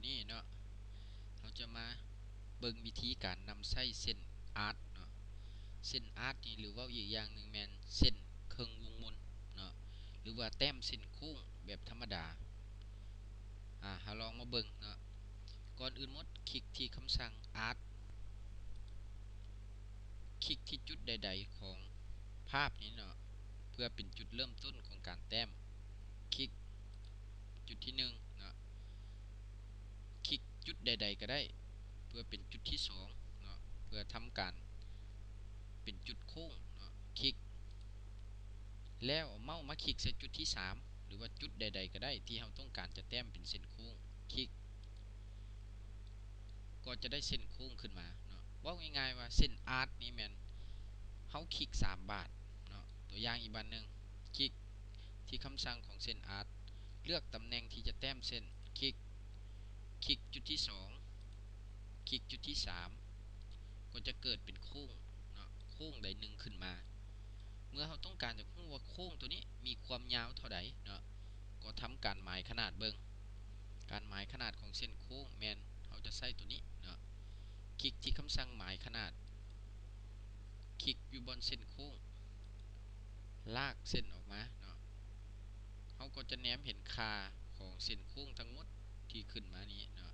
ນີ້ເນາະ ເຮົາຈະມາເບິ່ງວິທີການນຳໃຊ້ເສັ້ນອາດເນາະ. ເສັ້ນອາດນີ້ ຫຼືເວົ້າອີກຢ່າງໜຶ່ງແມ່ນເສັ້ນເຄິ່ງວົງມົນເນາະ ຫຼືວ່າແຕ້ມເສັ້ນໂຄ້ງແບບທຳມະດາ. ອາ ເຮົາລອງມາເບິ່ງເນາະ. ກ່ອນອື່ນໝົດ ຄລິກທີ່ຄຳສັ່ງອາດ ຄລິກທີ່ຈຸດໃດໆຂອງພາບນີ້ເນາະ ເພື່ອເປັນຈຸດເລີ່ມຕົ້ນຂອງການແຕ້ມ. ຄລິກຈຸດທີໜຶ່ງເນາະ ຄລິກຈຸດໃດໆກໍໄດ້ ເພື່ອເປັນຈຸດທີສອງເນາະ ເພື່ອທຳການເປັນຈຸດໂຄ້ງເນາະ. ຄລິກ ແລ້ວເມົາສ໌ມາຄລິກໃສ່ຈຸດທີສາມ ຫຼືວ່າຈຸດໃດໆກໍໄດ້ທີ່ເຮົາຕ້ອງການຈະແຕ້ມເປັນເສັ້ນໂຄ້ງ. ຄລິກ ກໍຈະໄດ້ເສັ້ນໂຄ້ງຂຶ້ນມາເນາະ. ເວົ້າງ່າຍໆວ່າເສັ້ນອາດນີ້ແມ່ນເຮົາຄລິກສາມບາດເນາະ. ຕົວຢ່າງອີກບາດໜຶ່ງ ຄລິກທີ່ຄຳສັ່ງຂອງເສັ້ນອາດ ເລືອກຕຳແໜ່ງທີ່ຈະແຕ້ມເສັ້ນ. ຄລິກ ຄລິກຈຸດທີສອງ ຄລິກຈຸດທີສາມ ກໍຈະເກີດເປັນໂຄ້ງເນາະ ໂຄ້ງໃດໜຶ່ງຂຶ້ນມາ. ເມື່ອເຮົາຕ້ອງການຢາກຮູ້ວ່າໂຄ້ງຕົວນີ້ມີຄວາມຍາວເທົ່າໃດເນາະ ກໍທຳການໝາຍຂະໜາດເບິ່ງ. ການໝາຍຂະໜາດຂອງເສັ້ນໂຄ້ງແມ່ນເຮົາຈະໃຊ້ຕົວນີ້ເນາະ. ຄລິກທີ່ຄຳສັ່ງໝາຍຂະໜາດ ຄລິກຢູ່ບ່ອນເສັ້ນໂຄ້ງ ລາກເສັ້ນອອກມາເນາະ. ເຮົາກໍຈະແນມເຫັນຄ່າຂອງເສັ້ນໂຄ້ງທັງໝົດທີ່ຂຶ້ນມານີ້ເນາະ.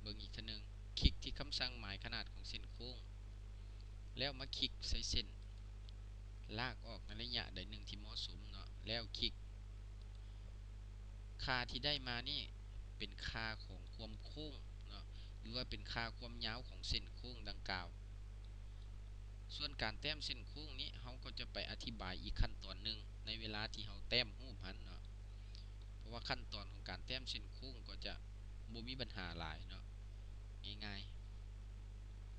ເບິ່ງອີກເທື່ອໜຶ່ງ ຄລິກທີ່ຄຳສັ່ງໝາຍຂະໜາດຂອງເສັ້ນໂຄ້ງ ແລ້ວມາຄລິກໃສ່ເສັ້ນ ລາກອອກໃນໄລຍະໃດໜຶ່ງທີ່ເໝາະສົມເນາະ ແລ້ວຄລິກ. ຄ່າທີ່ໄດ້ມານີ້ເປັນຄ່າຂອງຄວາມໂຄ້ງເນາະ ຫຼືວ່າເປັນຄ່າຄວາມຍາວຂອງເສັ້ນໂຄ້ງດັ່ງກ່າວ. ສ່ວນການແຕ້ມເສັ້ນໂຄ້ງນີ້ ເຮົາກໍຈະໄປອະທິບາຍອີກຂັ້ນຕອນໜຶ່ງ ໃນເວລາທີ່ເຮົາແຕ້ມຮູບຫັ້ນເນາະ ເພາະວ່າຂັ້ນຕອນຂອງການແຕ້ມເສັ້ນໂຄ້ງກໍຈະບໍ່ມີບັນຫາຫຼາຍເນາະ.